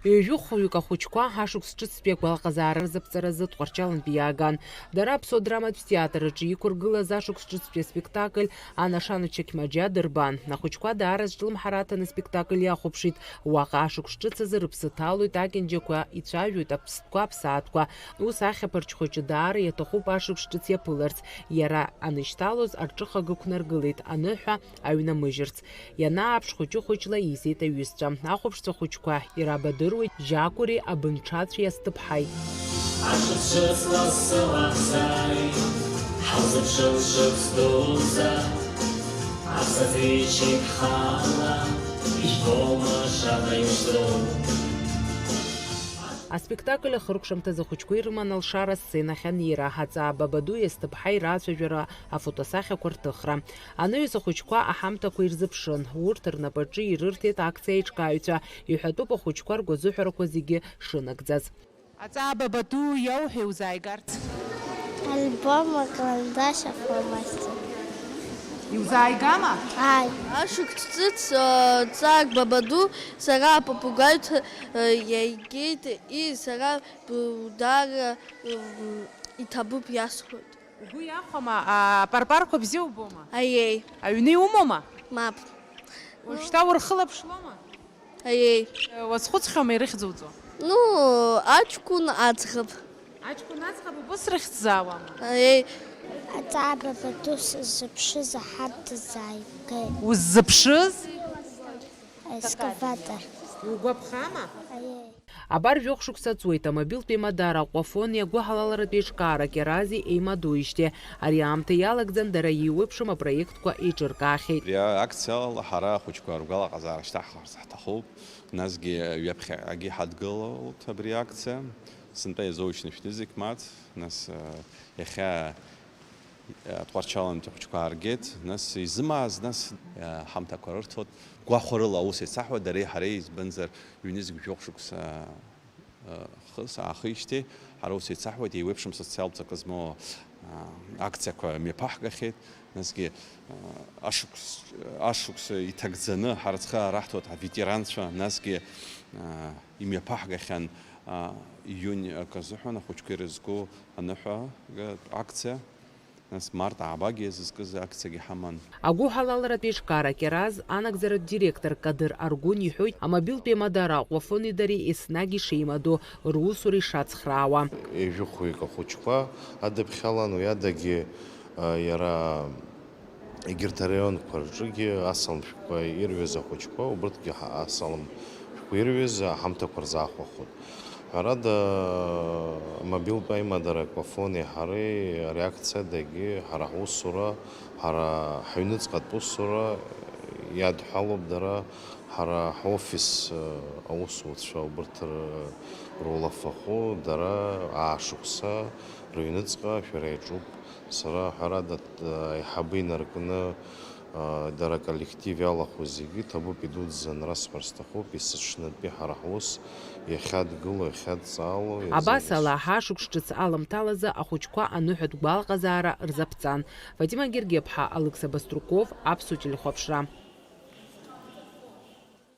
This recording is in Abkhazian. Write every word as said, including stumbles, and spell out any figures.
Ҩажәи хәҩык ахәыҷқәа ашықәс ҿыцтәи агәалаҟазаара рзаԥҵаразы Тҟәарчалантәи иааган. Дара Аԥсуа драматә театр аҿы иқәыргылаз ашықәс ҿыцтәи аспектакль Анашана Чақьмаџьа дырбан. Ахәыҷқәа даара зҿлымҳара аҭаны аспектакль иахәаԥшит. Уаҟа ашықәс ҿыц азы рыԥсы ҭалоит, акьанџьақәа ицәажәоит, аԥстәқәа, аԥсаатәқәа. Ус ахьаԥарч хәыҷы даара иаҭахуп ашықәс ҿыц иаԥыларц. Иара анышьҭалоз арҿыхага ықәнаргылеит, аныҳәа аҩнамыжьырц. Ианааԥш, хәыҷы-хәыҷла еизеит аҩызцәа. Ахәаԥшцәа хәыҷқәа ирабадыруеит Жьакәыри абынҽацәеи Асҭыԥҳаи. Ашықәс ҿыц лассы уаҳзааит, ҳаузыԥшын шықәс дуӡӡа, аԥсаӡеи чеиқәхала, ижәбома шаҟа иԥшӡоу? Аспектакль ахыркәшамҭаз ахәыҷқәа ирыман алшара асценахь анеира, Аҵаа Бабадуи Асҭыԥҳаи рацәажәара, афотосахьақәа рҭыхра. Анаҩс ахәыҷқәа аҳамҭақәа ирзыԥшын. Урҭ рнапаҿы ирырҭеит акциа аиҿкааҩцәа. Иҳәатәуп ахәыҷқәа ргәазыҳәарақәа зегьы шынагӡаз. Аҵаа Бабаду иауҳәеи иузааигарц? Альбом, акарандаш, афломастер. Иузааигама? Ааи. Ашықәс ҿыц, э, Ҵаа Бабаду сара апапугаҩ, э, иаигеит, и сара б-, дара, м, иҭабуп, иасҳәоит. Угәы иахәама, апарпарқәа бзиа убома? Аиеи. Аҩны иумоума? Мап. Уажәшьҭа урхылаԥшлома? Аиеи. Уазхәыцхьоума ирыхьӡуҵо? Ну, аҷкәын аӡӷаб. Аҷкәын аӡӷаб убыс рыхьӡ заауама? Аиеи. Аҵаа Бабаду сзыԥшыз аҳа дызааигеит. Уззыԥшыз? Экскаватор. Угәаԥхама? Аиеи. Абар жәохә шықәса ҵуеит, амобилтә еимадара Аҟәафони агәыҳалалратә еиҿкаара Кьарази еимадоижьҭеи. Ари аамҭа иалагӡан дара еиуеиԥшым апроектқәа еиҿыркаахьеит. Абри акциала ҳара ахәыҷқәа ргәалаҟазаара шьҭаҳхырц ҳҭахуп, насгьы ҩаԥхьаҟагьы ҳадгылалт абри акциа. Сынтәа иазоужьны шәнызқь маҭ, нас, э, иахьа Тҟәарчалантәи ахәыҷқәа ааргеит, нас изымааз, нас, э, ҳамҭақәа рырҭоит. Гәахәарыла аус еицаҳуеит, дареи ҳареи, избанзар, ҩнызқь жәохә шықәса, э, хыс аахижьҭеи ҳара аус еицаҳуеит, еиуеиԥшым социалтә ҵакы змоу, э, акциақәа мҩаԥаҳгахьеит, насгьы, э, ашықәс, ашықәс иҭагӡаны ҳара ҵхы аараҳҭоит ҳветеранцәа, насгьы, э, имҩаԥаҳгахьан, э, июнь акы азыҳәан ахәыҷқәа ирызку аныҳәа, э, акциа. Нас март аабагьы зызкыз акциагьы ҳаман. Агәыҳалалратә еиҿкаара Кьараз анагӡаратә директор Кадыр Аргәын иҳәоит, амобилтә еимадара Аҟәафони дареи еснагь ишеимадоу, русура ишацхраауа. Ҩажәи хәҩык ахәыҷқәа адыԥхьалан, уи адагьы, а, иара егьырҭ араионқәа рҿыгьы асалам шәҟәқәа ирҩыз ахәыҷқәа, убырҭгьы ҳа-, асалам шәҟәқәа ирҩыз аҳамҭақәа рзаахәахоит. Ҳәарада, мобилтә аимадара Аҟәафони ҳареи ари акциадагьы ҳара ҳусура, ҳара ҳаҩныҵҟатә усура иадҳәалоуп дара, ҳара ҳофис, э, аусуцәа убырҭ р-, рулафахәы дара аашықәса рыҩныҵҟа шәара иаҿуп. Сара ҳәарада, э, аиҳабы инаркны, Дара аколлектив иалахәу зегьы ҭабуп, идуӡӡан расҳәар сҭахуп, есыҽнытәи ҳара ҳус иахьадгыло, иахьадҵаало. Абасала, ҳашықәс ҿыц аламҭалазы ахәыҷқәа аныҳәатә гәалаҟазаара рзаԥҵан. Фатима Гергеԥҳа, Алықьса Баструков, Аԥсуа телехәаԥшра.